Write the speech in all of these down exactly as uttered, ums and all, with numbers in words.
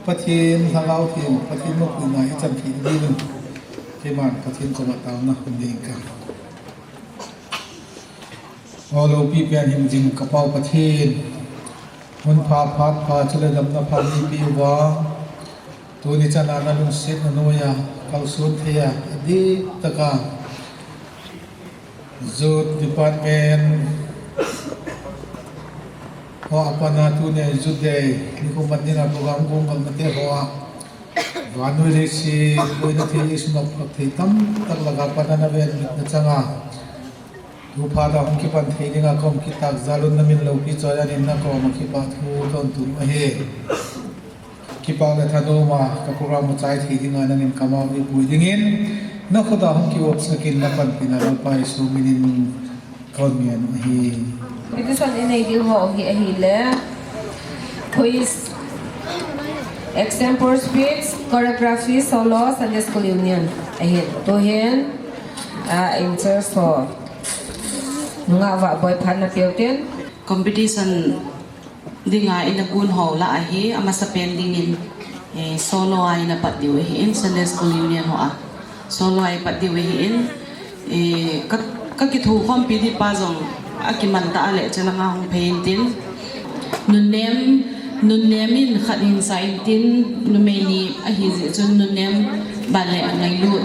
Pathen Lhagao Theng, Pathen mapuina ichan thei diuvin, keiman Pathen koma taona hung nei ka. O loupi pen hingjing ka Pau Pathen, hun pha phat pha chule damna pha neipeh uva, tuni chana nalungsetna noiya kalson theiya, adihtah a Youth Department hoa pat a tuni Youth Day nikho man dinga program gongalna te hoa, vannoi leiset boina thei, isumak phak thei tamtah laga pat a naven mitna changa, tu phat a hung kipan thei dinga kaum kit tah jal un, namin loupi choi ahin nakoma kipah thu kahin tun ahi. Kipah le thanom a ka program u chai thei dinga nangin kamau eipui dingin, nakhut a hung kivopsah in napanpina Lalpa Jesu minin kahin ngen u ahi. Competition inei ding ho hi ahile, quiz, extempore speech, choreography, solo, Sunday School Union ahin. Tuhin, ah, in-charge ho, Nungah Vahboi phat napeu tin, competition dinga ina gon ho lah a hi, amasapen dingin, eh, solo a ina pat diu ahin, Sunday School Union hoa solo a ipat diu ahin, eh, ka, kakithokhompi ding pa jong akiman tah a le, chelanga hung phei intin. Nunnem, nunnem in khat hin sa intin, numei ni ahi jeh chun nunnem ban le angailut.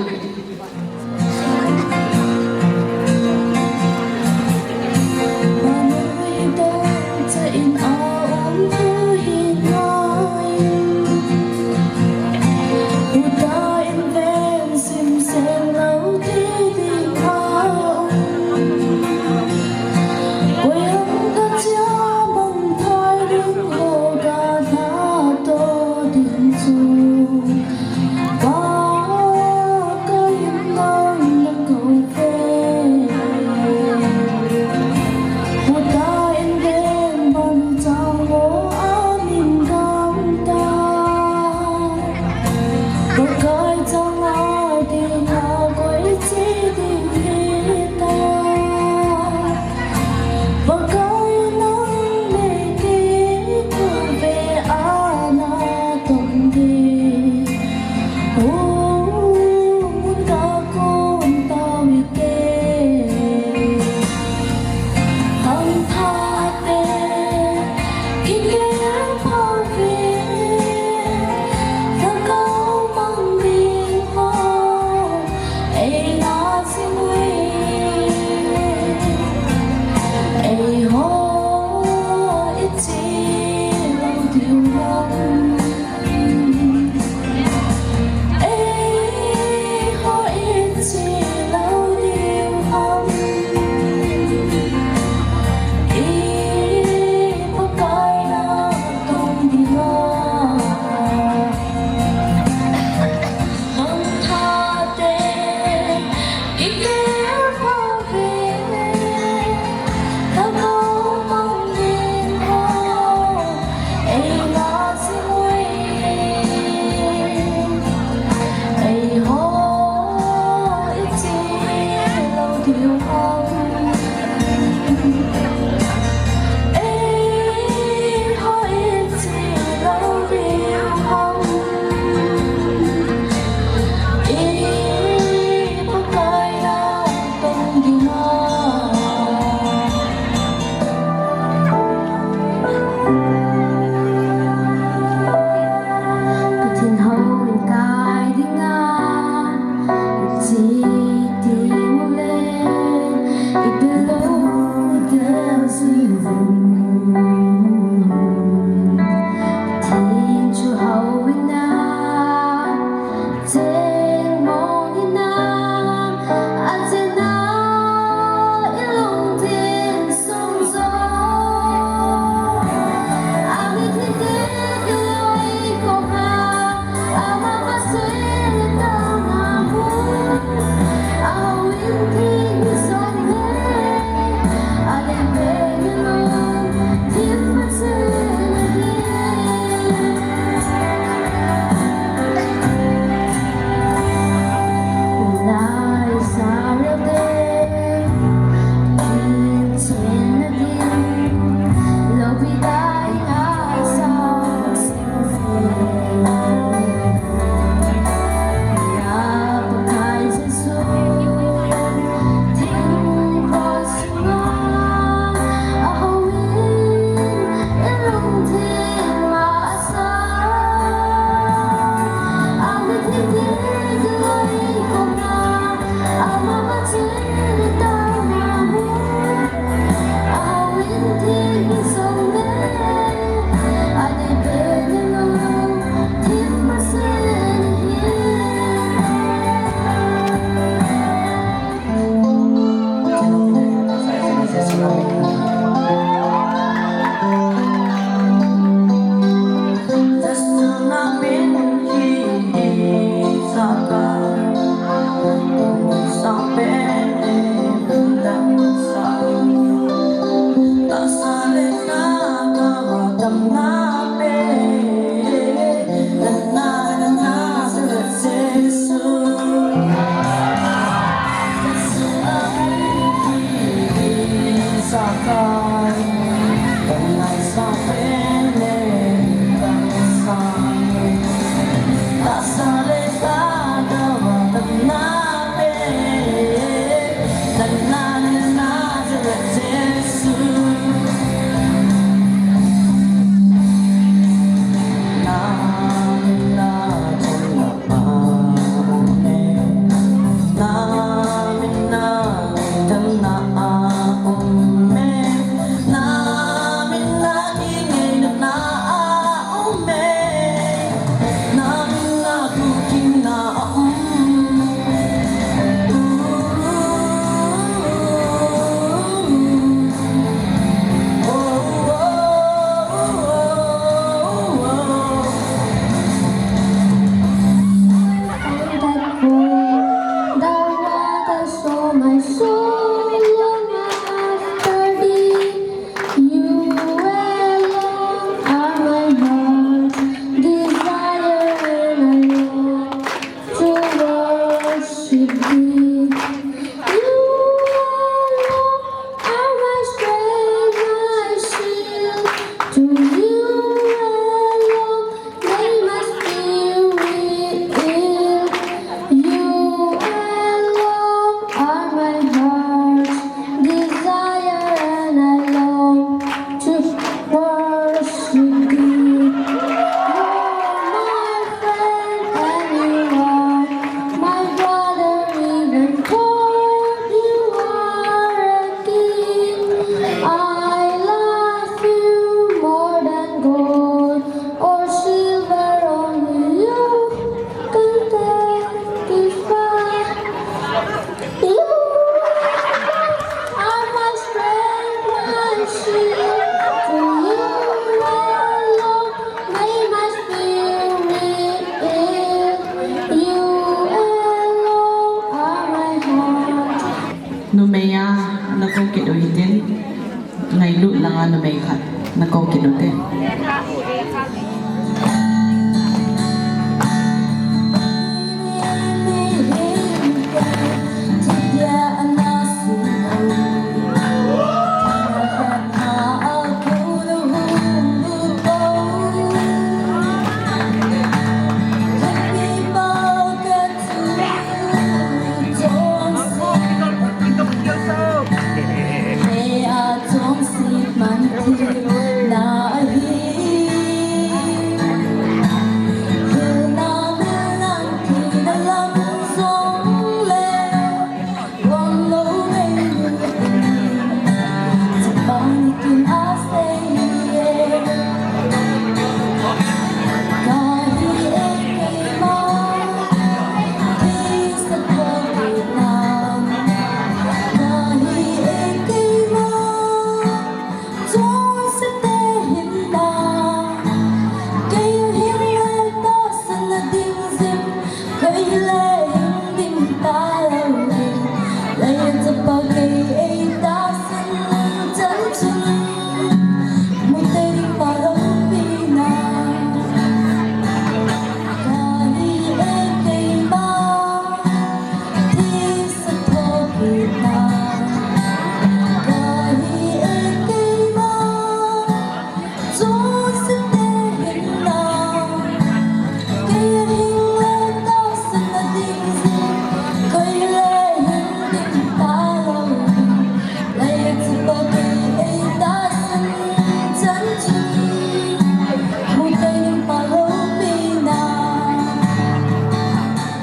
Numei khat, na kou kit ute.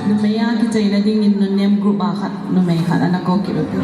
Numei a kichaina dingin nunnem group a khat, numei khat ana kou kit ute.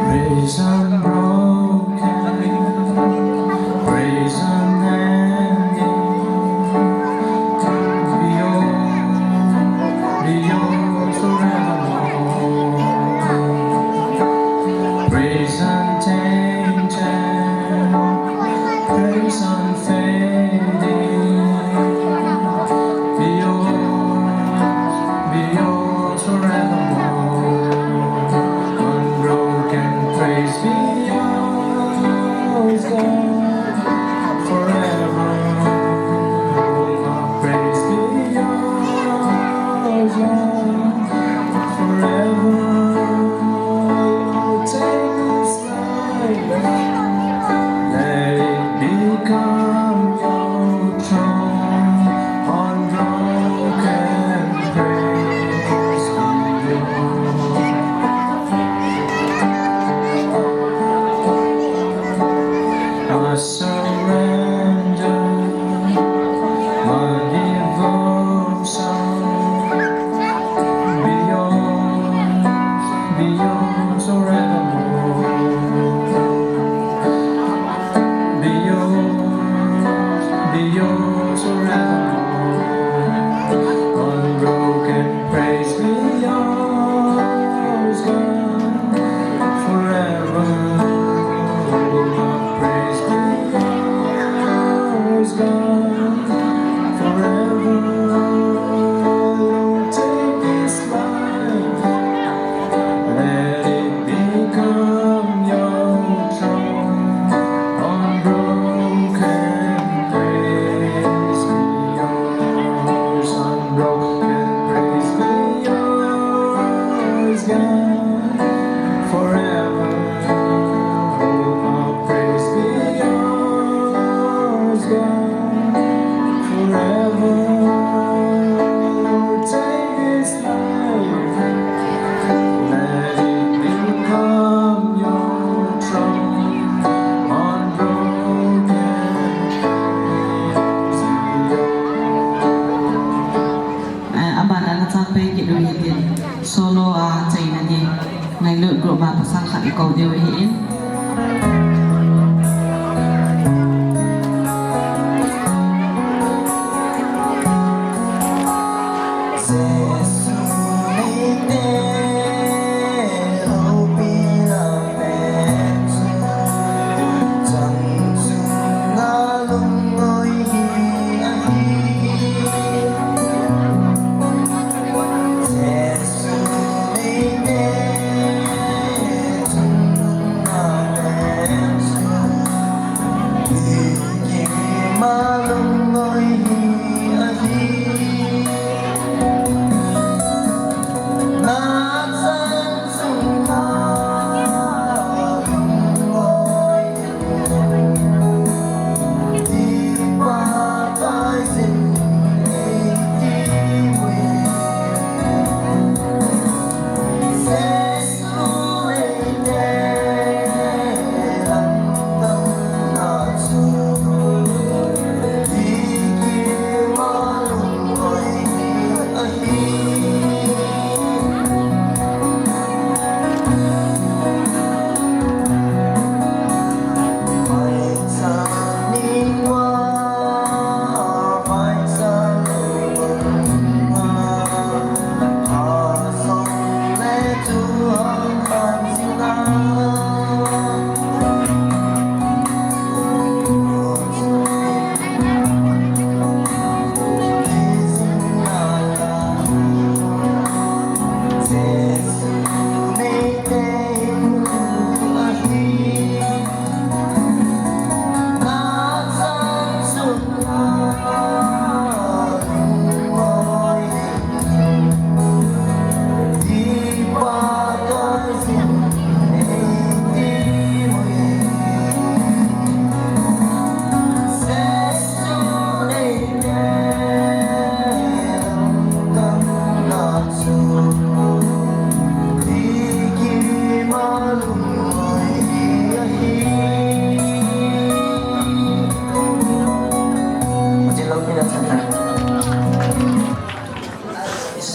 Praise and broken, praise and ending, be yours, be yours forevermore. Praise untainted, praise unfading, be yours, be yours forevermore. Unbroken praise be yours, Lord, forever. Praise be yours, Lord, forever. Lord, take this life, let it become your throne. Unbroken praise be yours. I surrender my devotion. Be yours, be yours. Pasal khat i kou diu ahi in.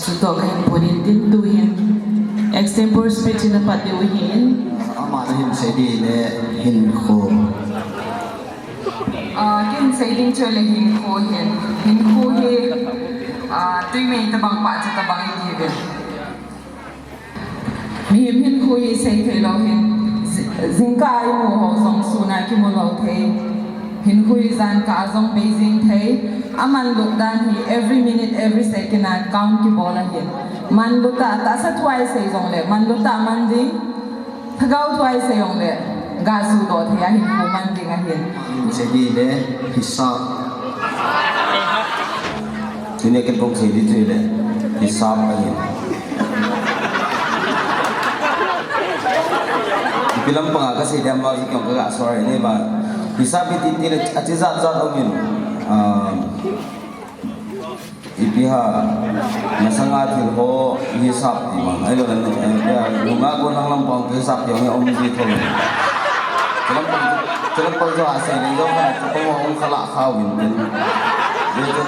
Chutoh kahin pui in tin tuhin extempore speech in apat diu ahin. Ama nahin sei ding le hinkho. Ah, kahin sei ding chu le hinkho hin. Hinkho hi, ah, tui mei tabang pah cha tabang iti ve. Mihem hinkho hi sei thei lou hin. Zi-, jingkah a imu ho jong sun a kimu lou thei. Hinkho hi jan kah a jong bei jing thei. Amanlut dan hi every minute, every second a count kibol ahin. Manlut a, tahsa thu a isei jongle, manlut a man ding. Lhagao thu a isei jongle, ga sudoh thei a hinkho man ding ahin. Sei ding le, hisap. Tuni a ken kahung sei ding chu le, hisap ahin. Ipi lampang a kasei ding ham, ama jong kaga sorry ne ba. Hisap iti ti le, achi jat jat um in. Ah, ipi ham, masanga thil ho hisap ti bang. Ahilou le, eh, ipi ham, nunga kon lang lampang hisap ti bang, um ji thou. Chu lampang, chu lampang chu asei le, jong kha, chu pang hung khala kha uvin tin. Jeh chun,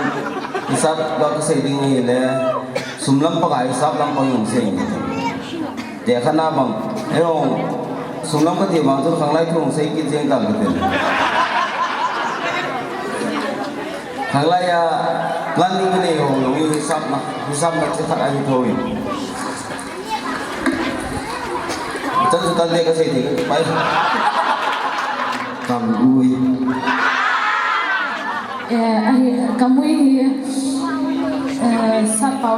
hisap la kasei ding ahile, sum lampang a hisap lampang jong sei ding. Tekhat na bang, eiho, sum lam kati bang chu khanglai thu sei kit jeng ta kati. Khanglai a planning nei ho jong hisap na, hisap na chu khat ahi thou in. Chan chu tan le kasei thei kapai. Kam ui. Eh, ahi, kamui hi, eh, sap pao,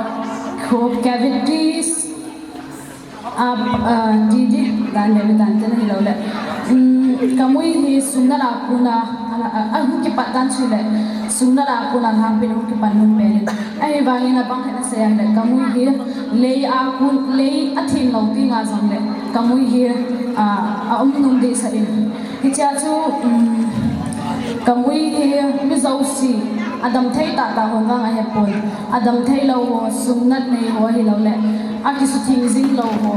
cavities, Ah, ah, didi, dan le, dan te na hilou le. Hmm, kamui hi sumnat a kona, a, a, ahung kipat dan chu le. Sumnat a kona lhangpin ahung kipat nom pen in. Ahivangin abang khat nasei a le, kamui hi lei a kon, lei a thim lou ding a jong le. Kamui hi, ah, aum nom dehsah in. Hichea chu, um, kamui hi mi jouse, adam thei tahtah hon vang ahepon, adam thei lou ho, sumnat nei ho ahilou le, akisutheng jing lou ho,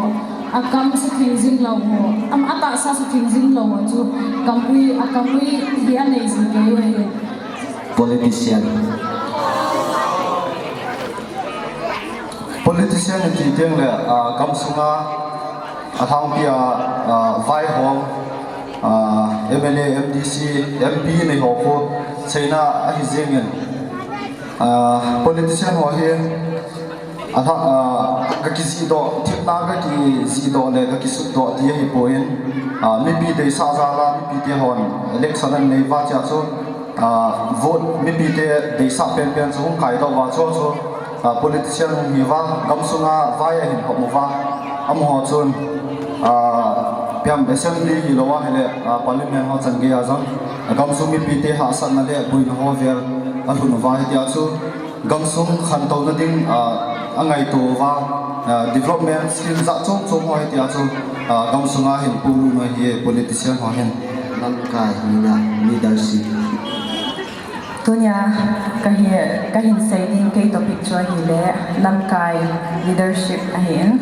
akam sutheng jing lou ho, ama tahsa sutheng jing lou ho chu, kamui, akamui hi anei jing kei u ahi. Politician. Politician iti teng le, ah, kam sunga, Athangpi a, ah, vaihom, ah, M L A, M D C, M P nei ho khu seina ahi jingin, ah, politician ho hi, athang, ah, ka kijihdoh, themna ka kijihdoh le ka kisutdoh ti ahi poi, ah, mipi deisah jal a, mipi te hon election anei uva chia chu, ah, vote mipi te deisah penpen chu hung kaidoh uva chu chu, ah, politician hung hi uva, gamsunga vai ahin hom uva, amaho chun, ah, piam assembly hilou ahile, ah, parliament ho chan gei a jong, ah, gamsung mipi te hahsatna le boina ho vel alhun uva hitia chu, gamsung khantouna ding, ah, angaito uva, ah, development scheme jat chom chom ho hitia chu, ah, gamsunga hin pulu na hi politician ho hin. Lamkai hina leadership. Tunia ka hi, ka hin sei ding kei topic chu ahile lamkai leadership ahin.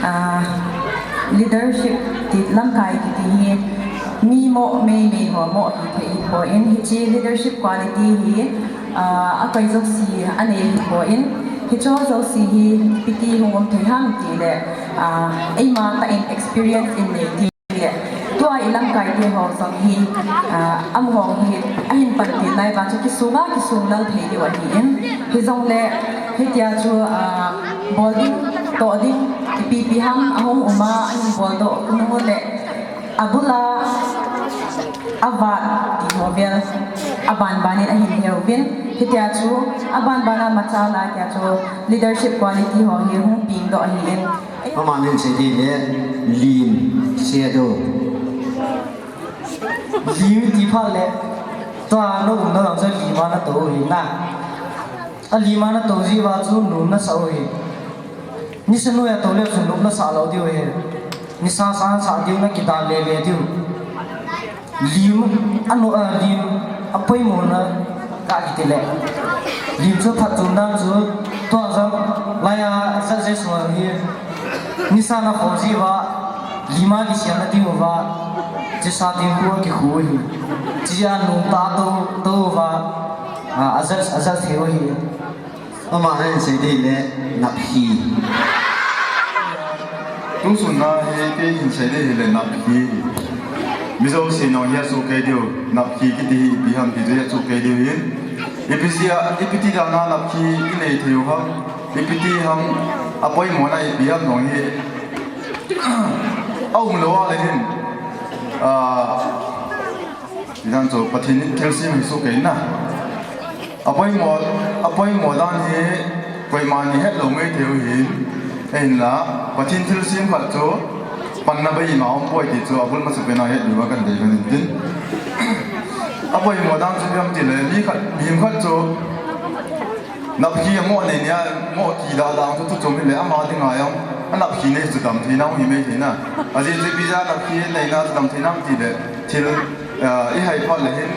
Ah, leadership ti lamkai kiti hi mi mo mei mei ho mo hi thei hi poi, hiche leadership quality hi, ah, akoi jouse anei hi poi, hicho jouse hi ipi ti hung um thei ham tile, ah, eima tah in experience in nei ti le, tua i lamkai te ho jong hi, ah, amaho hi ahin panpi lai uva chu kisunga kisung lal thei diu ahin. Hijongle hitia chu, ah, bol ding, toh ding, ipi ipi ham ahung um a, ahin boldoh u le, abul a, avat ti ho vel, aban ban in ahin he uvin. Hitia chu, aban ban a machal a tia chu, leadership quality ho hi hung pengdoh ahin. Amanin sei ding le, lim, shadow. Lim ti phat le, tua na umna lang chu lim a na tou hi na. A lim a na tou jeh uva chu nom na sa u hi. Nisa noiya tou le chu nom na sa lou diu hi. Nisa sa sa diu na kidal le le diu. Lim, ano, ah, lim, apoimo na ka kiti le. Lim chu phatchom dan chu, tua jong, laiya, judges ho hi, nisa na kho jeh uva, lim a kisem na ding uva, chesa ding khu akikhu hi. Chea nung ta to, to uva, ah, a judge, a judge thei u hi. Amanin sei ding le, naphi. Tusun na hi kei hin sei ding hile naphi. Mi jouse nong hi asoh kei diu, naphi kiti hi ipi ham ti chu hi asoh kei diu hin. Ipi jeh a, ipi ti dan a naphi i nei thei u ham. Ipi ti ham, apoimo na ipi ham nong hi. Aum lou a le hin. Ah, Idan chu Pathen in thilsem hi soh kei na. Apoimo, apoimo dan hi koiman ihet lou ngei thei u hin. Ahinla, Pathen thilsem khat chu panna bei ima um poi ti chu abul masa pen a het diu va kan dei kan tin. Apoimo dan chu ipi ham tile, mi khat, mihem khat chu naphi a mo nei nia, mo kida dang chu tuchom hile ama dinga jong, a naphi nei chu damtheina hi mei thei na. Ajeh chu ipi jeh a naphi neina chu damtheina ham tile, thil, ah, i hai phat le hin,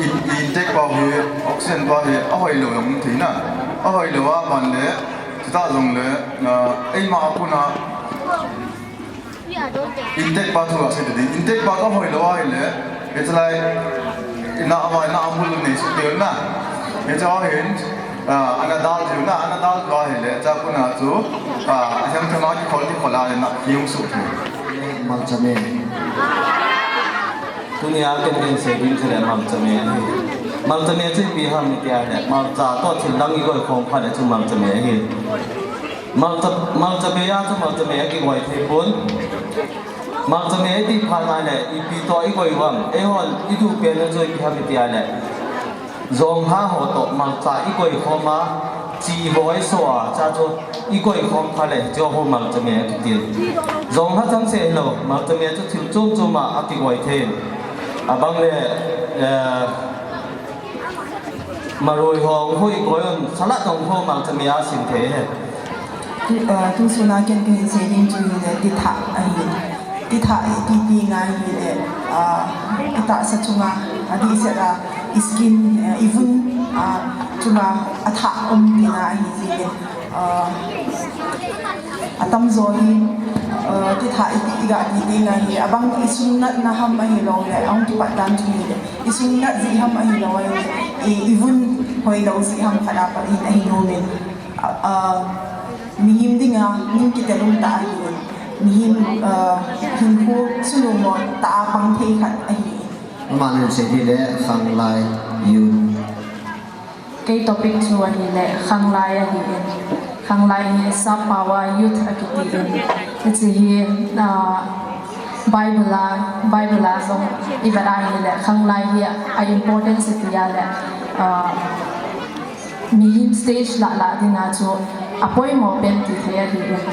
i, i intake pa hi, oxygen pa hi, ahoi lou jong thei na. Ahoi lou a ban le, chuta jongle, ah, eima a kona, Intake pa thu a sei ding. Intake pa ka hoi lou ahile, hiche lai, ina ama, ina amul nei su tel na. Hiche a hin, ah, ana dal jiu na, ana dal jiu ahile, cha kuna chu, ah, ahem thema kikhol, kikhol a le na, hiung su thei. Malchame. Tunia ken ken sei ding chu le malchame ahi. Malchame chu ipi ham iti ahile, malcha toh thil dang i goi khom phat le chu malchame ahi. Malcha, malcha bei a chu malcha bei a kigoi thei pon. Malcha bei a iti phat na le, ipi toh i goi uvam. Eihon i duh pen na chu ipi ham iti a le. Jong ha ho toh malcha i goi khom a, chi ho i so a, cha chu i goi khom phat le, chu ho malcha bei a kitil. Jong ha chang se hilou, malcha bei a chu thil chom chom a, a kigoi thei. Abang le, eh, Marui ho, hui koi un, salad hong ho malcha bei a sim thei he. Tu, eh, tu suna ken kahin sei ding chu hile tithah ahi. Tithah iti tina hile, ah, i tahsa chunga, adih set a, i skin, eh, i vun, ah, chunga athah um tina ahi jeh in. Ah, atamjo hi, ah, tithah i, i ga ti ding ahi, abang i sung natna ham ahilou le, ahung kipat dan chu hile, i sung nat jeh ham ahilou le, i, i vun hoilou jeh ham khat a pat in ahi nom in, ah, ah, mihem dinga, min kitel um tah ahi in, Mihem, uh, hinkho suhmang tah a pang thei khat ahi. Ama len se di le khanglai youth. Kei topic chu ahile khanglai ahi in. Khanglai hi sap pao a youth akiti in. Hiche hi, ah, Bible a, Bible a jong i vet a ahile khanglai hi a importance i ti a le, ah, mihem stage lah lah ding a chu apoimo pen ti thei ahi in.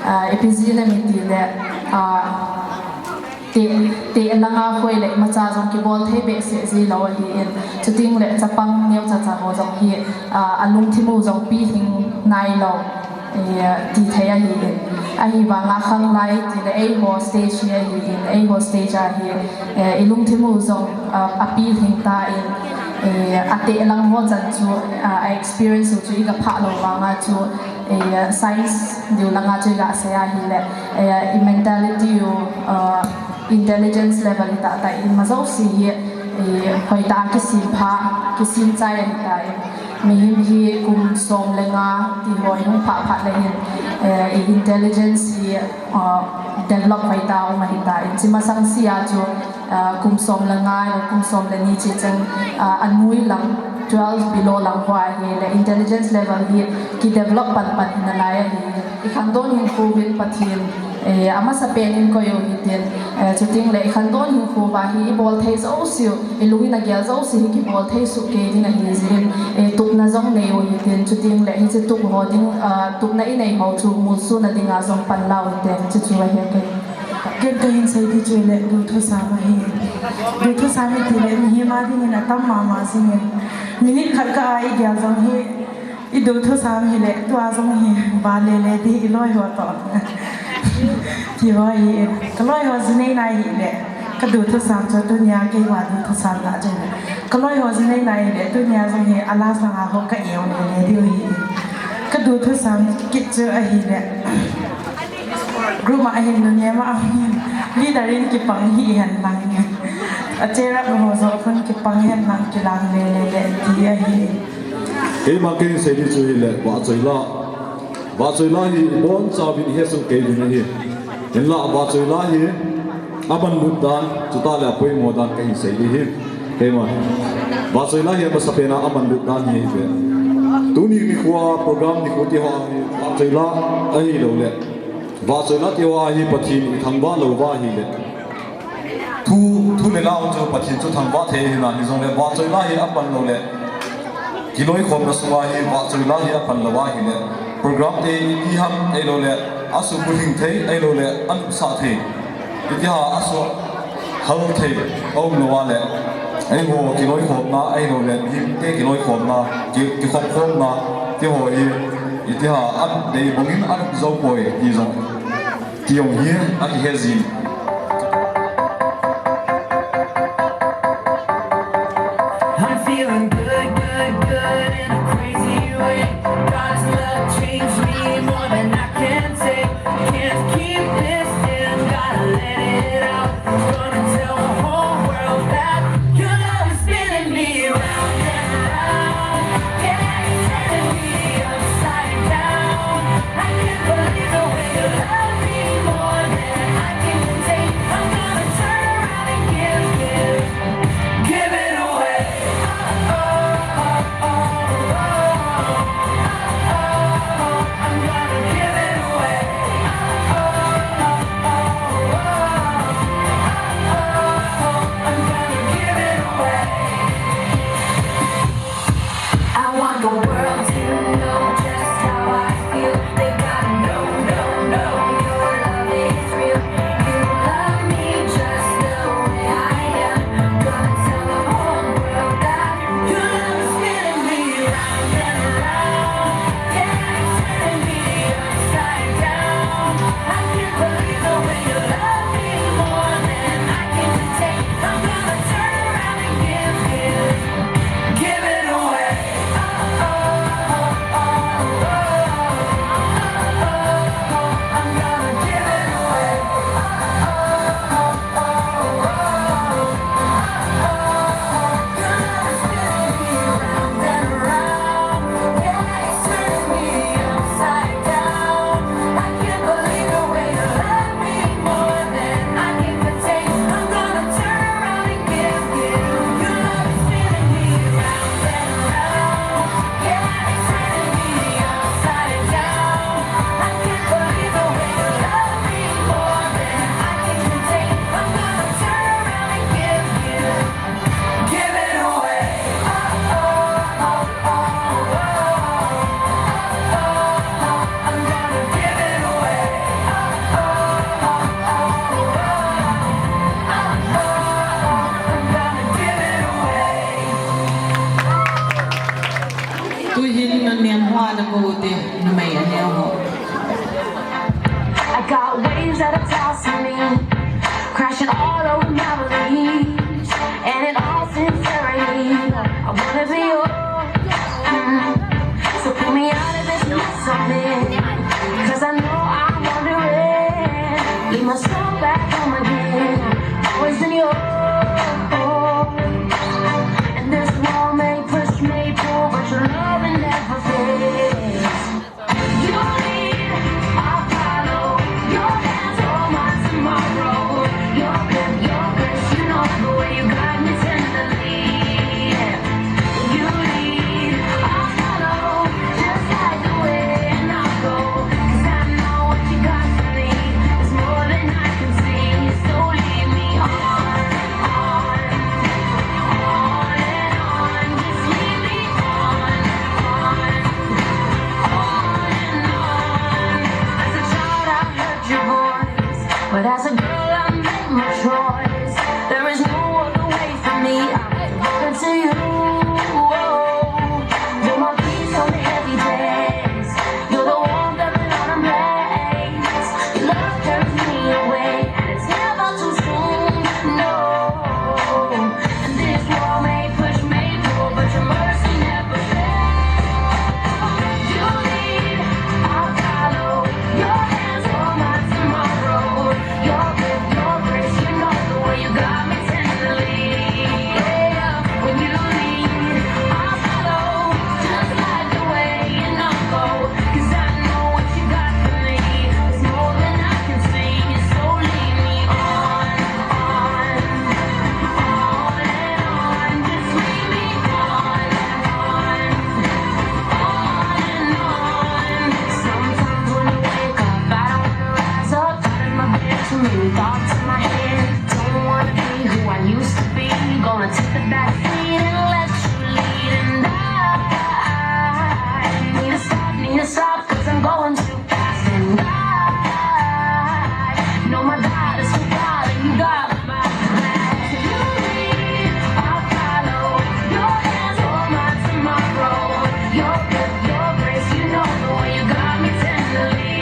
Ah, ipi jeh ham i ti le, ah, Teh, teh langa khoi le imacha jong kibol thei behseh ji lou ahi in. Chuteng le chapang neocha cha ho jong hi, ah, alungthim u jong pilhing nailou, eh, ti thei ahi in. Ahivanga khanglai ti le eiho stage hi ahi in, eiho stage a hi, eh, ilungthim u jong, ah, apilhing tan, eh, ateh lang ho chan chu, ah, a experience u chu iga phah lou vanga chu, eh, science diu langa chu iga sei ahile, eh, i mentality u, ah, intelligence level hi tah tah in ima jouse hi, eh, hoitah a kisem pha, kisem chai ahitan. Mihem hi kum som le nga ti ho ihung phah phat le hin, eh, i intelligence hi, ah, develop hoitah a um ahitan. Hiche masang sea chu, ah, kum som le nga, kum som le ni che cheng, ah, anoi lang, twelve below lang ho ahile intelligence level hi kidevelop pan pan hi nalai ahi. I khandon hinkho uvin Pathen, eh, amasapen in koi u hitin, eh, chuteng le i khandon hinkho uva hi ibol thei jouse u, ilung in agel jouse hi kibol thei soh kei ding ahi jeh in, eh, tupna jong nei u hitin, chuteng le hiche tup ho ding, ah, tupna inei ho chu molsona dinga jong pan la u hite, chuchu ahi kei. Ken kahin sei di chu le duthusam ahi. Duthusam i ti le mihem a dingin atam mama jingin. Minute khat kah a igel jong hi, iduthusam hile, tua jong hi, vale le di iloi ho toh. Ti ho hi, kaloi ho jinei nai hile, kaduthusam chu tunia keima duthusam na chu le. Kaloi ho jinei nai hile, tunia jong hi, a last langa ho ka eo le le diu hi. Kaduthusam kit chu ahile. Group a hin nunnem a hin leader in kipang hi hen lang. A cheer up ho joh khun kipang hen lang kilang le le le ti ahi. Keima kahin sei di chu hile, vahchoi la. Vahchoi la hi ibonchauvin ihet soh kei ding ahi. Hinla vahchoi la hi amanlut dan, chutah le apoimo dan kahin sei di hi. Keima. Vahchoi la hi amasapen a amanlut dan hi ahi ve. Tuni nikho a program nikho ti ho hi vahchoi la ahilou le. Vahchoi la ti ho hi Pathen ithangvah lou va ahile. Thu, thu le la u chu Pathen chu thangvah thei ahi na, hijongle vahchoi la hi apan lou le. Kiloikhomna sunga hi vahchoi la hi apan lou ahile. Program te iti ham ahilou le. Asuhbulhing thei ahilou le. Anopsah thei. Iti ham asuh hal thei aum lou a le, eiho kiloikhomna, ahilou le, mihemte kiloikhomna, ki, kikhopkhomna, ti ho hi, iti ham, adei bangin anop jou poi, ti jong, ti jong hi, akihe jin. I'm feeling good, good, good in a crazy way. God's love changed me more than I can say. Can't keep this in, gotta let it out. Gonna tell the whole world that your love is spinning me round and round. Yeah, it's turning me upside down. I can't believe the way you love me more than I can contain. I'm gonna turn around and give, give, give it away. Oh, oh, oh, oh, oh, oh, oh, oh, I'm gonna give it away. Nako te, numei aneo ho. I got waves that are tossing me, crashing all over my beliefs, and in all sincerity, I wanna be yours. Mm. So pull me out of this mess I'm in, 'cause I know I'm wandering. Leave my soul back home again, always in your arms. And this world may push me, pull, but your love it never fades. You lead, I follow. Your hands hold my tomorrow. Your gift, your grace, you know the way you guide me tenderly. You lead, I follow. Just like the wind, I'll go. 'Cause I know what you got for me is more than I can see. So lead me on, on, on and on. Just lead me on, on, on and on. As a child, I heard your voice, but as a girl, I made my choice. There is no other way for me. I'm devoted to you. You're my peace on the heavy days. You're the warmth of an autumn blaze. Your love carries me away, and it's never too soon. No. And this world may push me, pull, but your mercy never fails. You lead, I follow. Your hands hold my tomorrow. Your gift, your grace, you know the way you got me tenderly. Yeah, when you lead, I follow. Just like the wind, I'll go. 'Cause I know what you got for me is more than I can see. So lead me on, on, on and on. Just lead me on, on, on and on. Sometimes when I wake up, I don't wanna rise up out of my bed. Too many thoughts in my head. Don't wanna be who I used to be. Gonna take the back seat and let you lead. And I need to stop, need to stop, 'cause I'm going too fast. And I know my God is too wild, and you got my back. You lead, I follow. Your hands hold my tomorrow. Your gift, your grace, you know the way you got me tenderly.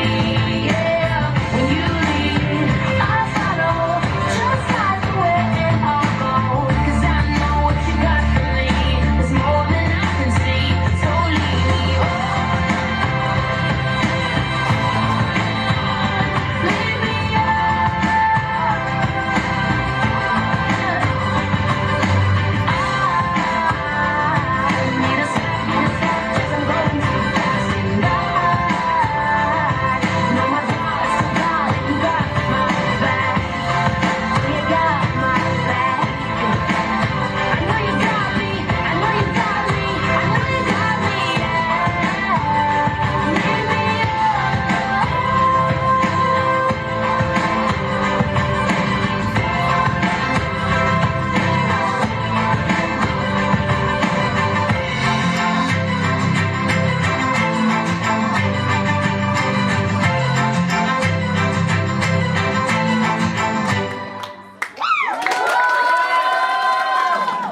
Yeah, when you lead, I follow. Just like the wind, I'll go. 'Cause I know what you got for me is more than I can see. So lead me on.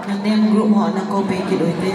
Nang name group ho nang ko pe kit uvin te.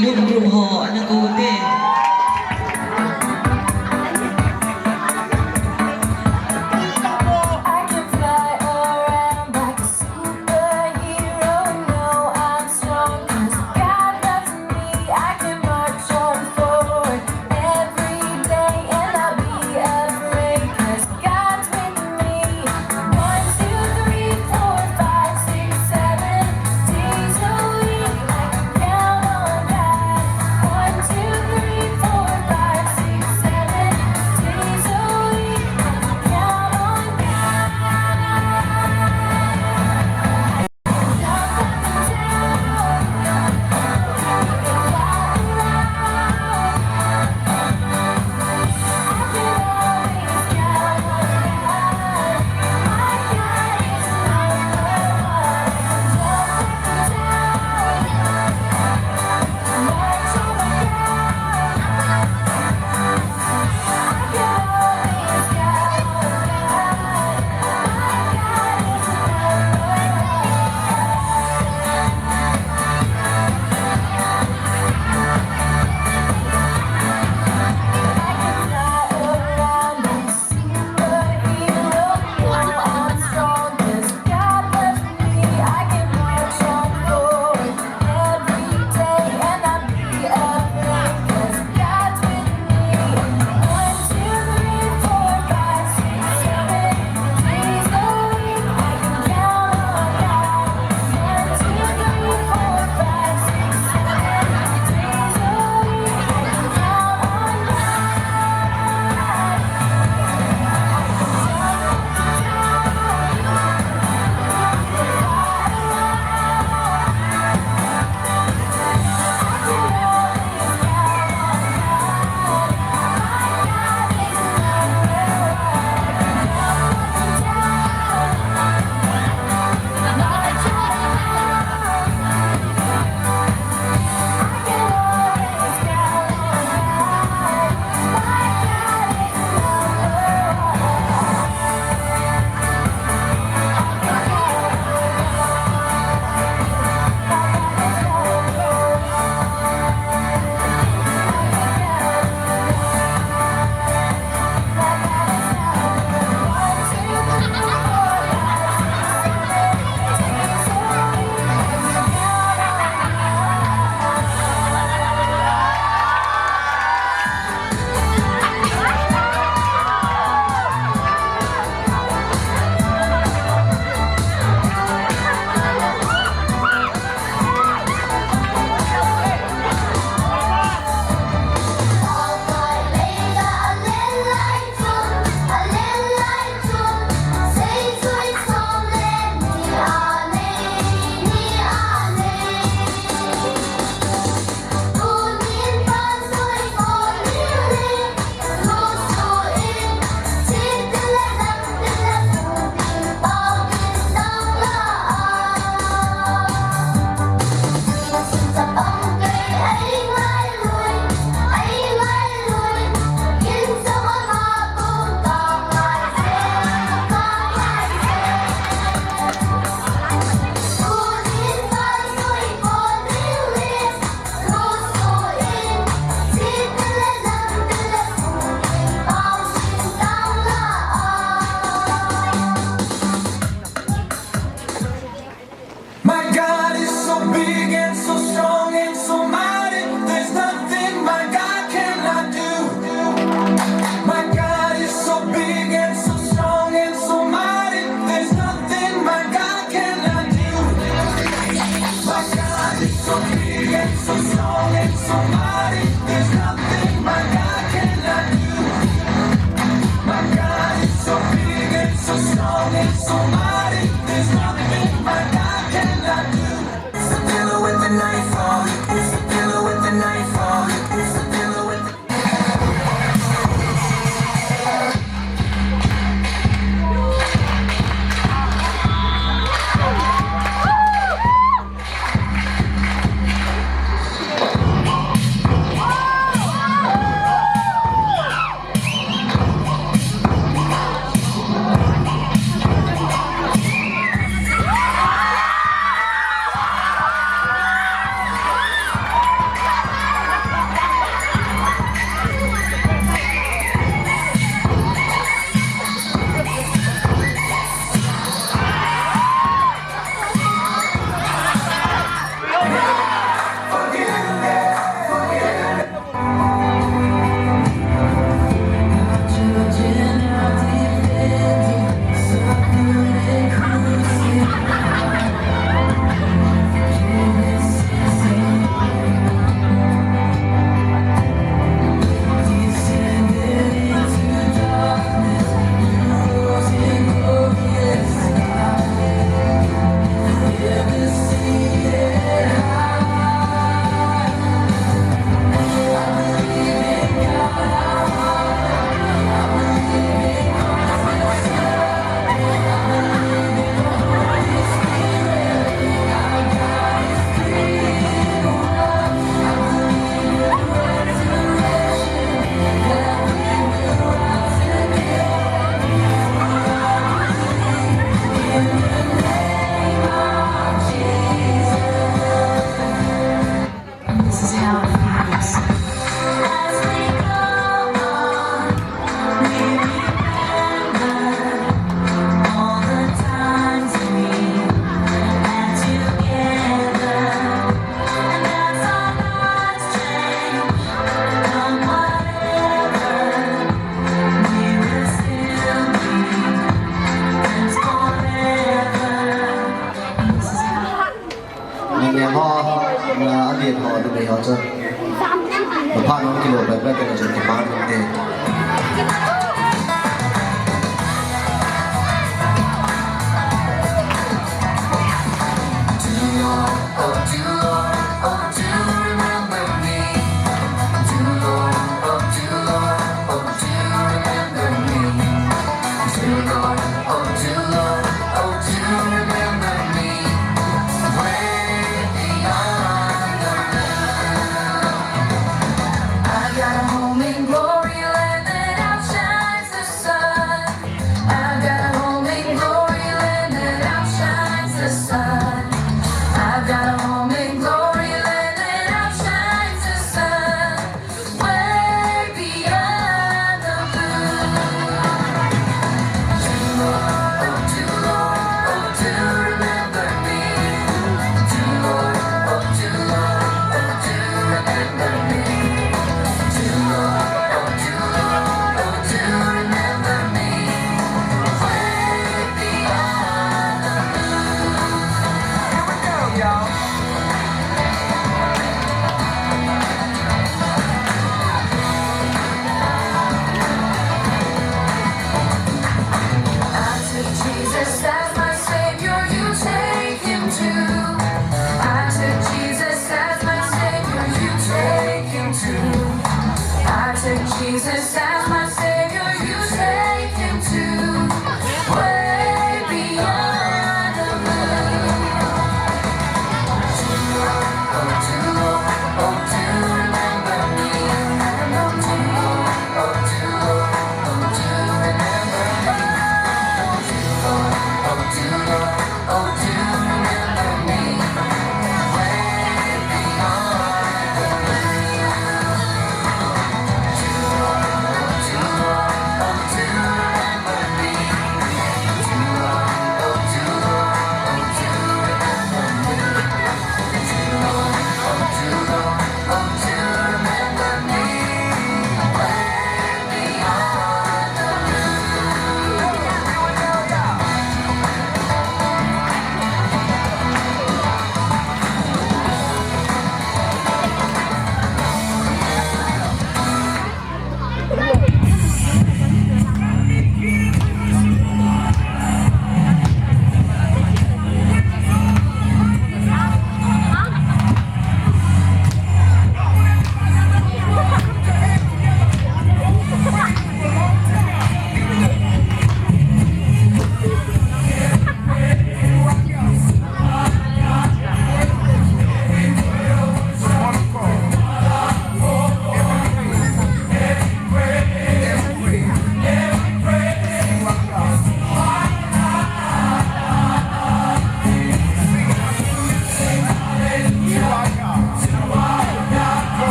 Lum group ho ana kou te. My God is so big and so strong and so mighty. There's nothing my God cannot do. My God is so big and so strong and so mighty. There's nothing my God cannot do. My God is so big and so strong and so mighty. There's nothing my God cannot do. My God is so big and so strong and so mighty. There's nothing my God cannot do. It's the devil with the knife on. It's the devil with the knife on. It's the devil with the Neng ho, na, a len ho, numei ho chu. Na pha nung kilo bai bai ka na chu kipah nung te.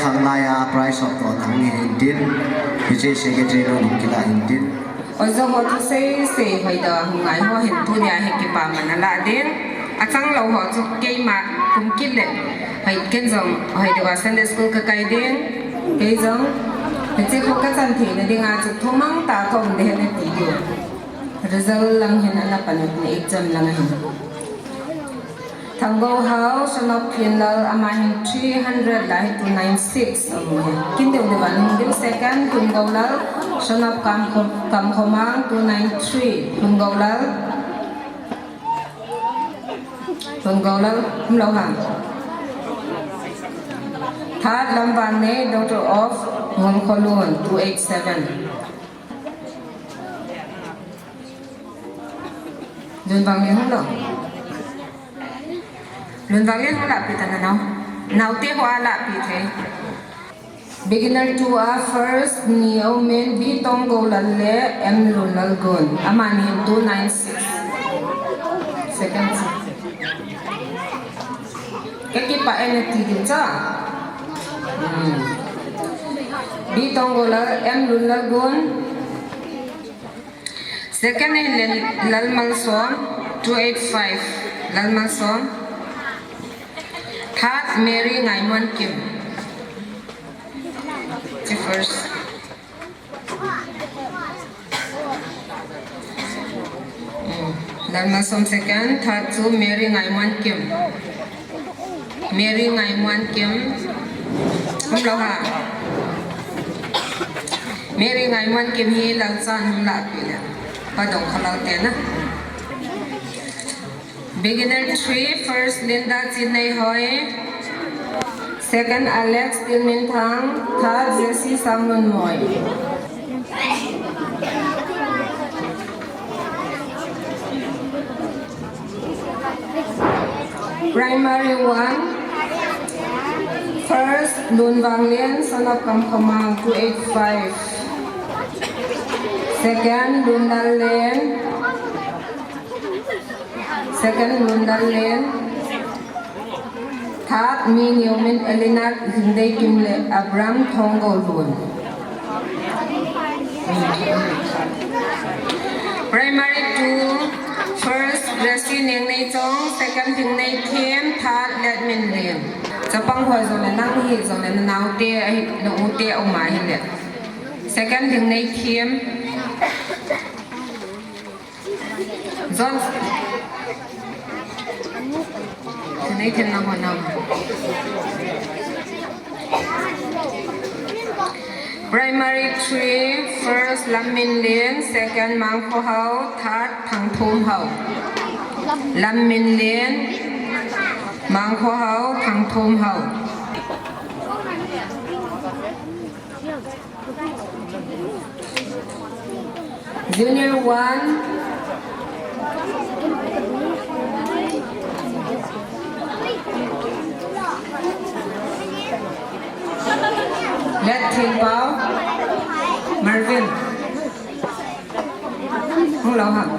Khanglai a prize of to thang hi intin, hiche secretary nu hung kila intin. Ojo ho thusei sei hoitah a hung ngai ho hin tunia hi kipaman alah ding. Achang lou ho chu keima kum kit le hoi ken jong hoitah a Sunday school kakai ding. Kei jong hiche kho kachan theina dinga chu thumang tah kaum ding ahi nati diu. Result lang hin ana pan u exam lang hin. Thanggou Hao, son of Phienlal, ama hin three hundred lah hi two nine six amu hi. Kin deu deu a hung ding. Second, Lungoulal, son of Kam Khom-, Kamkhomang, two nine three, Lungoulal. Lungoulal, umlou ham. Third, Lamvangnei, daughter of Ngolkholun, two eight seven. Lunvanglien hung lou. Lunvanglien hung lahpeh tan nao. Naote ho a lahpeh thei. Beginner two a first ni aumin B Tonggoulal le M Lunlalgun. Amani hin two nine six. Second. Kakipah e nati diu cha. Hmm. B Tonggoulal, M Lunlalgun. Second in Lal-, Lalmalsom, two eight five, Lalmalsom. Third, Mary Ngaimuankim. The first. Hmm. Lalmalsom second, third chu Mary Ngaimuankim. Mary Ngaimuankim. Umlou ham. Mary Ngaimuankim hi Lalchan hung lahpeh le. Pa Dongkholau te na. Beginner three, first Linda Chinneihoi. Second Alex Tinminthang. Third Jessie Sanglunmoi. Primary one, first Lunvanglien, son of Kamkhomang, two eight five. Second Lunlalien, second Lunlalien. Third, Mingeumin Elina Lhingdeikim le Abraham Thonggoulun. Primary two, first Gracie Niengneichong, second Lhingneithiem, third Letminlien. Chapang ho jong le nang hi jong le na naote ahi, na ute aum ahile. Second Lhingneithiem. John. Nathan na ho na. Primary three, first Lamminlien, second Mangkhohao, third Thangthomhao. Lamminlien, Mangkhohao, Thangthomhao. Junior one. Letthilpao Marvin. Hung lou ham.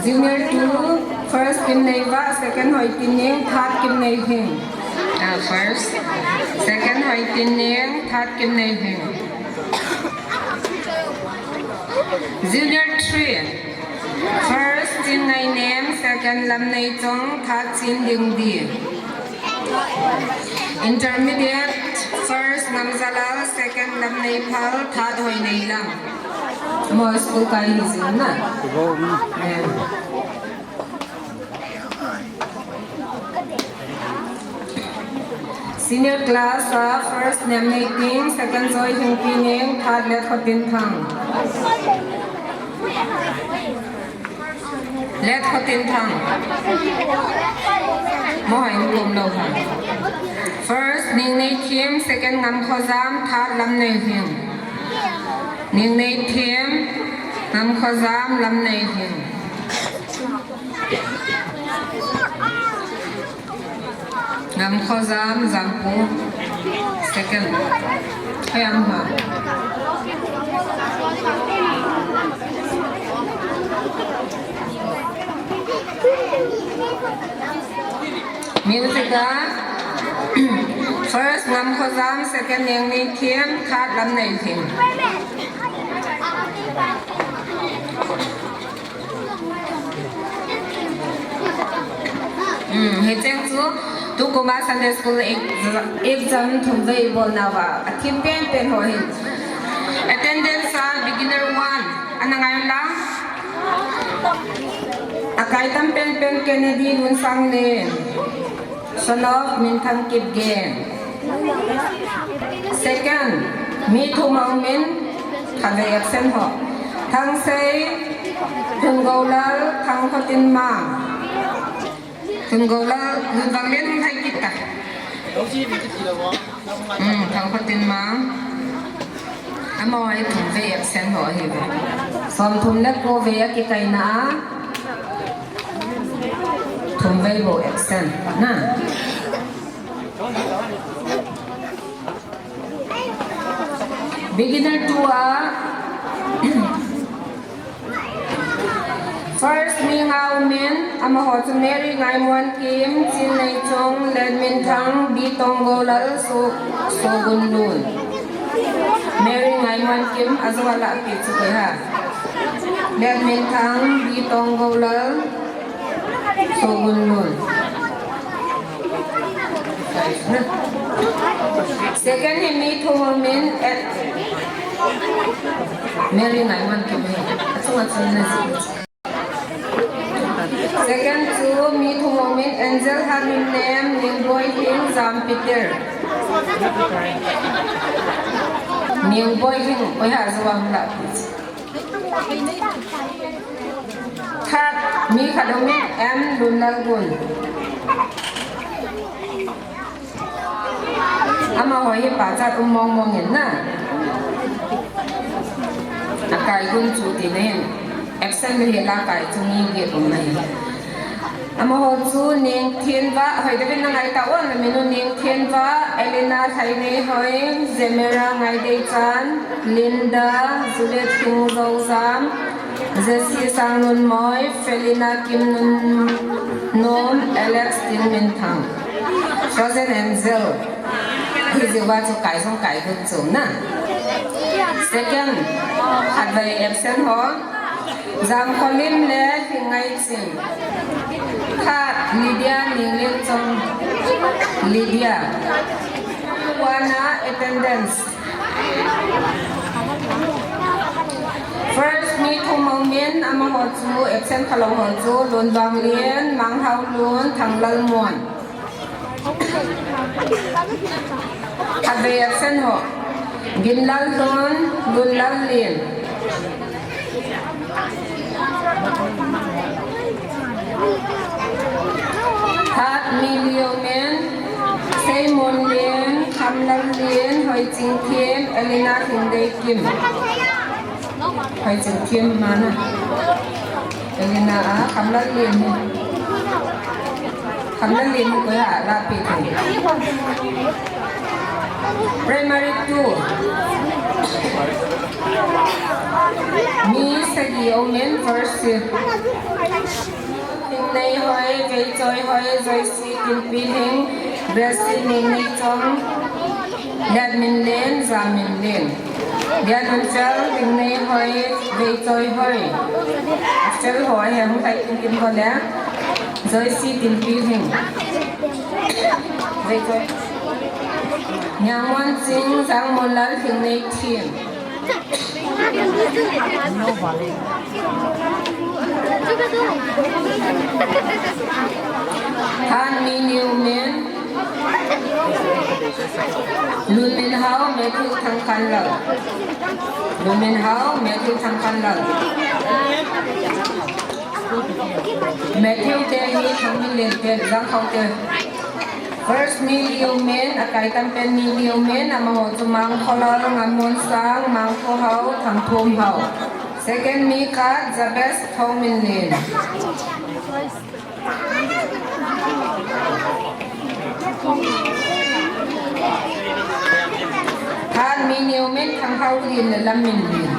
Junior two, first Kimneivah, second Hoitineng, third Kimneihing. Ah, first, second Hoitineng, third Kimneihing. Junior three. First Chinngainem, second Lamneichong, third Chindingdi. Intermediate, first Ngamzalal, second Lamneiphal, third Hoineilang. Mo school kai hi jing na. Eh. Senior class a first Nemneiting, second Joyhingpineng, third Letkhotinthang. Letkhotinthang. Mo hai kum lou ha. First Ningneithiem, second Ngamkhojam, third Lamneihing. Ningneithiem, Ngamkhojam, Lamneihing. Ngamkhojam, Jampu. Second. Kaya ang ha. Music a. First, Ngamkhojam, second, Nengneithem, third, Lamneilhing. Hmm, hicheng chu, tukum a Sunday school ex-, exam thumvei bolna uva, athim penpen ho hi. Attendance a beginner one, ana ngai un lang. Akai tam penpen Kennedy Nunsanglen. Son of Minthang Kipgen. Second, mi thum a um in, khatvei absent ho. Thangsei, Thungoulal, Thangkhotinmang. Thungoulal, Lunvanglien hung thai kit ta. Hmm, Thangkhotinmang. Amaho hi thumvei absent ho ahi ve. Somthum le kovei a kikaina a. Thumvei bou absent na. Beginner two a. First, mi nga um in, amaho chu Mary Ngaimuankim, Chinneichong, Letminthang, B Tonggoulal, So-, Sogunlun. Mary Ngaimuankim, ajou a lahpeh chu koi ham. Letminthang, B Tonggoulal, Sogunlun. Second hi mi thum a um in, eh, Mary Ngaimuankim hi. Achunga chun na ji. Second chu mi thum a um in, Angel Hanunnem, Ningboihing, Jam Peter. Ningboihing, koi ham ajou a hung lahpeh. Third, mi khat a um in, M Lunlalgun. Amaho hi pachat um mong mong in na. Akai gun chu ti na hin. Absent le hi la kai chu mi get um na hin. Amaho chu Nengthenvah, hoi David na ngai ta un, min u Nengthenvah, Elena Lhaineihoi, Zemera Ngaideichan, Linda, Juliet Hingzoujam, Jessie Sanglunmoi, Felina Kimnunnom, Alex Tinminthang. Frozen Angel. Hijeh uva chu kai jong kai gun chu na. Second, khatvei absent ho. Jamkholim le Lhingngaichin. Third, Lydia Ninglenchong. Lydia. One a attendance. First, mi thum a um in, amaho chu absent khalou ho chu, Lunvanglien, Manghaolun, Thanglalmuan. Khatvei absent ho. Ginlallun, Lunlallien. Third, mi li a um in, Seimonlien, Khamlallien, Hoichingthem, Elena Lhingdeikim. Hoichingthem mana. Elena a, Khamlallien hi. Khamlallien hi koi a lahpeh thei. Primary two. Mi sagi a um in, first shift. Lhingneihoi, Veichoihoi, Joyce Tinpilhing, Gracie Neichong, Letminlen, Jamminlen. Dia nun fel, Lhingneihoi, Veichoihoi. Fel ho ahi, hung thai tin tin ho le. Joyce Tinpilhing. Veichoi. Niangmonching, Jangmonlal, Lhingneithem. Third, mi li a um in. Lunminhao, Matthew Thangkhanlal. Lunminhao, Matthew Thangkhanlal. Matthew te hi Thangminlen te, Jangkhao te. First, mi li a um in, akai tam pen mi li a um in, amaho chu Mangkholal, Ngamonsang, Mangkhohao, Thangthomhao. Second, mi khat, Jabez Thongminlen. Paulin le Lamminlin.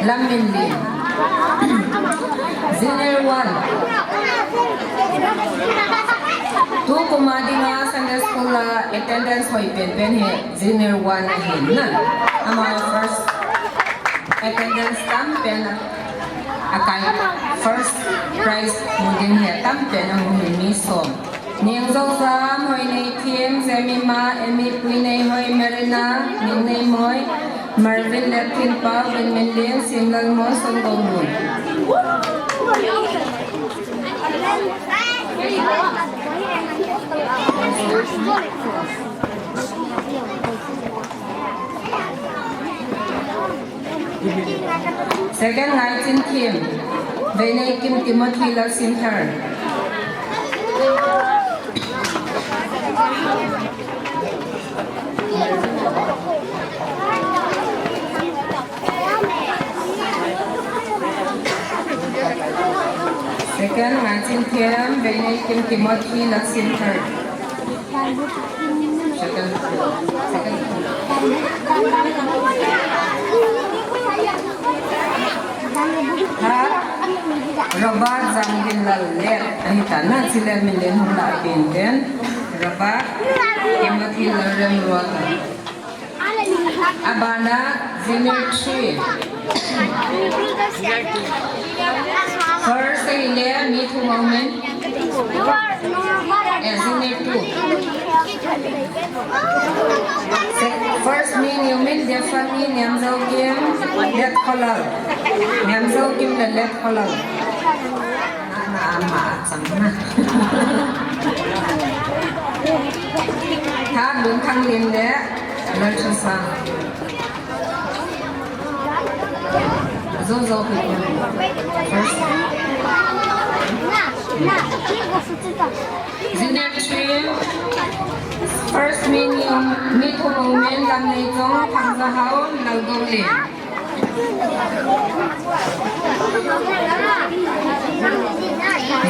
Lamminlin. Junior one. Tukum a dinga Sunday school a attendance hoi penpen hi Junior one ahin na. Ama first attendance tampen a, akai first prize mu ding hi tampen amu hi mi som. Ningzou Sam, Hoinei Thim, Jemima, Emi, Puinei Hoi, Marina, Mingnei Moi, Marvin Lethinpao, Benminlin, Simlalmon, Songgomun. Second, Ngaichin Kim. Veinei Kim, Timothy Lalsimthar. Second, Ngaichin Kim, Veinei Kim, Timothy Lalsimthar. Second. Second. Ha? Robert Jangginlal le. Ahi ta na, chule min len hung la pin den. Robert. Timothy Lalremruat. Abana, Junior three. First ahile, mi thum aumin. Eh, Junior two. Se-, first mi ni aumin, Jefferson, Niamjoukim, Letkholal. Niamjoukim le Letkholal. Na, na, ama achang na. Tha Lunthanglen le Lalthusang. Zo, zo, first. Junior three. First mi ni, mi thum aumin, Lamneichong, Thangjahao, Lalgoulen.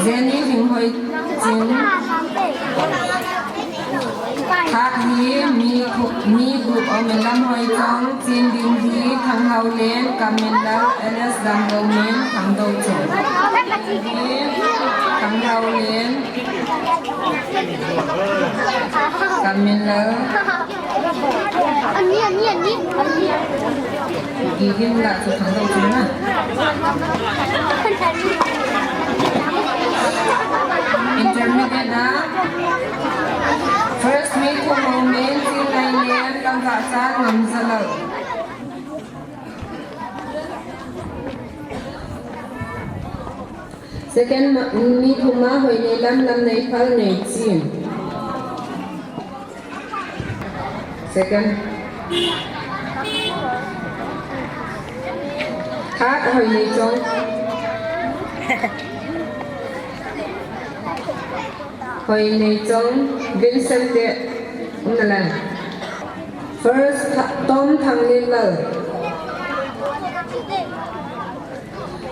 Jenny Lhinghoiching. Khat hi mi gu-, mi gup aumin, Lamhoichong, Chindingdi, Thanghaolen, Kamminlal, L S Damloumin, Thangdouchong. Thanghaolen, Kamminlal. Ani, ani, ani, ani. Gigin la chu Thangdouchong na. Intermediate na. First mi thum aumin, Chingnailen, Lamkachat, Ngamjalal. Second ma-, mi thum a, Hoineilam, Lamneiphal, Neichin. Second. Third, Hoineichong. Hoineichong, Vincent te, umna lai. First, Tha-, Tom Thanglinlal.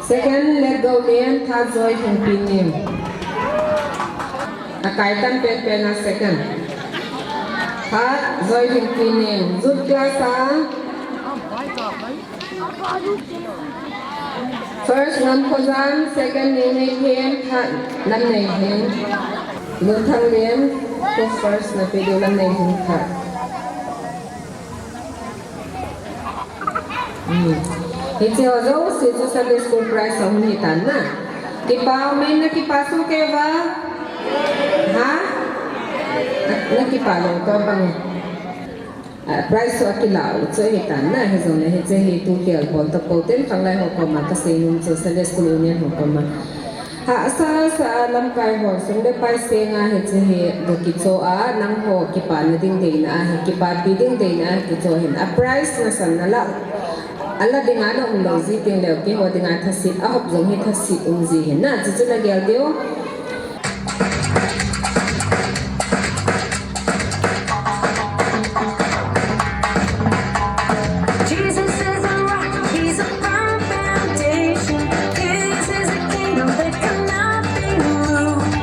Second, Letgoulen, Third, Joy Hingpinem. Akai tam penpen a second. Third, Joy Hingpinem. Youth class a. First, Ngamkhojang, second, Neineithem, third, Lamneihing. Lunthanglen, first, nape diu Lamneihing, third. Hmm. Hiche ho jouse chu Sunday School prize ahung hitan na. Kipa umin, na kipa soh kei uva? Ha? Na, na kipa lou tabang. Ah, prize chu akilah u chu ahitan na, hijongle hiche hi tu khel bol tapou ten, khanglai ho koma kasei nom chu, Sunday School Union ho koma. Hahsa sa a lamkai ho sum le pai senga hiche hi dou kicho a, nangho kipana ding deina ahi, kipapi ding deina ahi kicho hin. A prize nasan nala, ala dinga na um lou ji teng leu, keiho dinga thasit, ahop jong hi thasit um ji hin na, chuchu nagel diu. Jesus is a rock, he's a firm foundation. He is a kingdom that cannot be moved.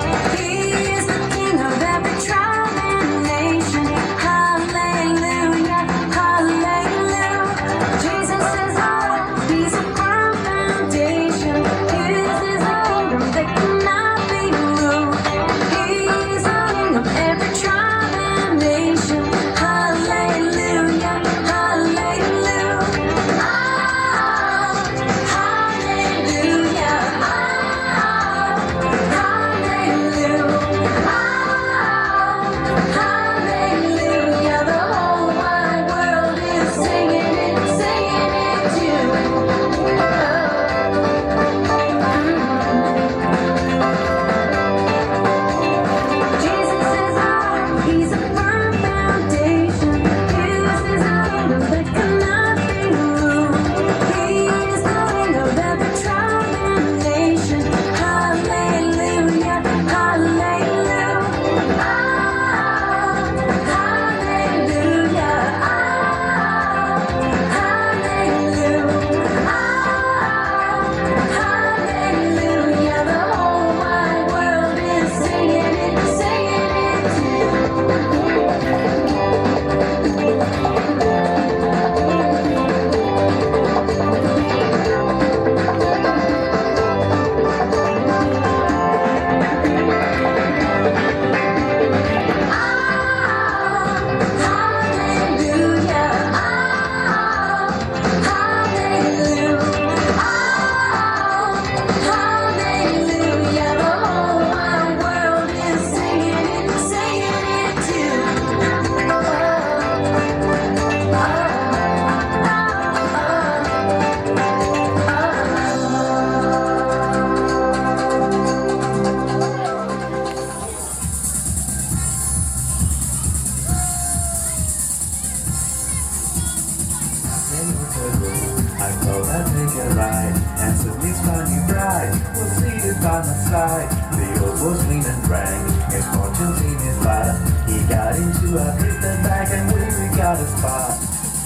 I thought I'd take a ride, handsome is funny bright was seated by my side. The old was lean and drank, his fortunes in his lap. He got into a drifting bag and we, we got a spot.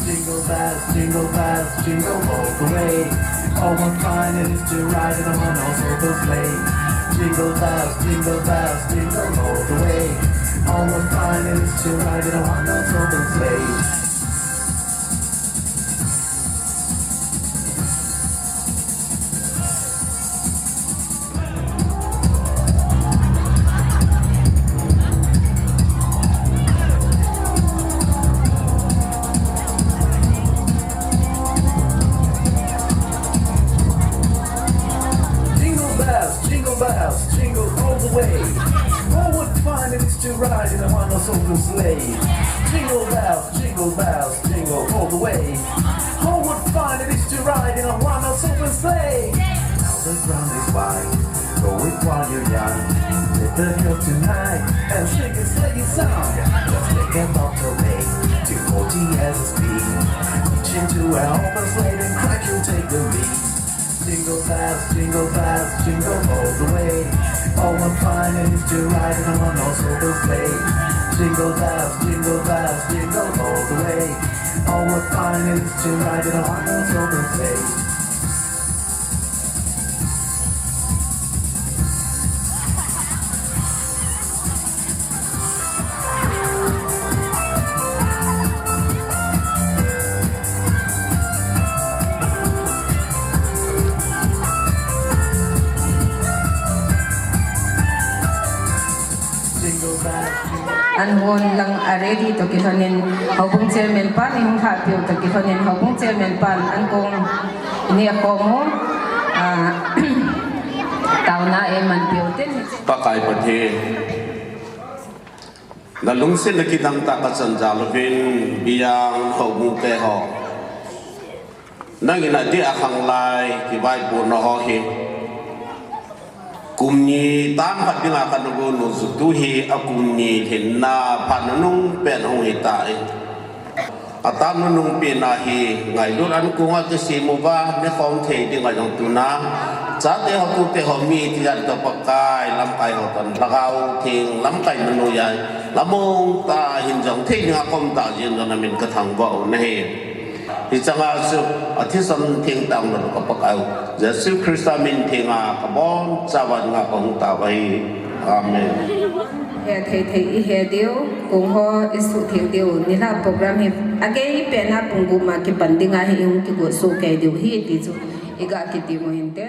Jingle bells, jingle bells, jingle all the way. Oh, what fun it is to ride in a one-horse open sleigh. Jingle bells, jingle bells, jingle all the way. Oh, what fun it is to ride in a one-horse open sleigh. Jingle bells, jingle bells, jingle all the way. Oh, what fun it is to ride in a one-horse open sleigh. Jingle bells, jingle bells, jingle all the way. Oh, what fun it is to ride in a one-horse open sleigh. Now the ground is wide, go it while you're young. Let the girls tonight and sing a sleigh song. Just take a bottle, eight to forty as a speed. Reach into an open sleigh and crack, you'll take the lead. Jingle bells, jingle bells, jingle all the way. Oh, what fun it is to ride in a one-horse open sleigh. Jingle bells, jingle bells, jingle all the way. Oh, what fun it is to ride in a one-horse open sleigh. An hon lang a ready toh kilhonin, houbung chairman pan i hung lhahpeh u toh kilhonin, houbung chairman pan an kong i neh khom u, ah, taona eimanpeh u tin. Pakai Pathen, na lungsetna kidang tah kachan jal uvin, Biyang houbung te ho, nangin adeh a khanglai kivaipohna ho hi kum ni tam khat dinga kana gon u chu tu hi a kum ni lhinna phat nunung pen hung hitan. A tam nunung pen a hi ngailut an kong a kisem uva, nekhom thei dinga jong tuna chate ho, tute ho, mi tijat toh Pakai, lamkai ho toh Lhagao Theng lamkai manoiya lamong tah a hin jong thei dinga kom tah jeng jong na min kathangvah u ahi. Hichang a chu a thisan thengtah na ka Pakai u Jesu Christa min theng a kabonchauva dinga kahung tao ahi. Amen. He thei thei i he diu, kong ho i suhtheng diu, nilhah program hi agei pen a pung gup ma kipan dinga hi i hung kigot soh kei diu ahi ti chu i ga kiti u hinte.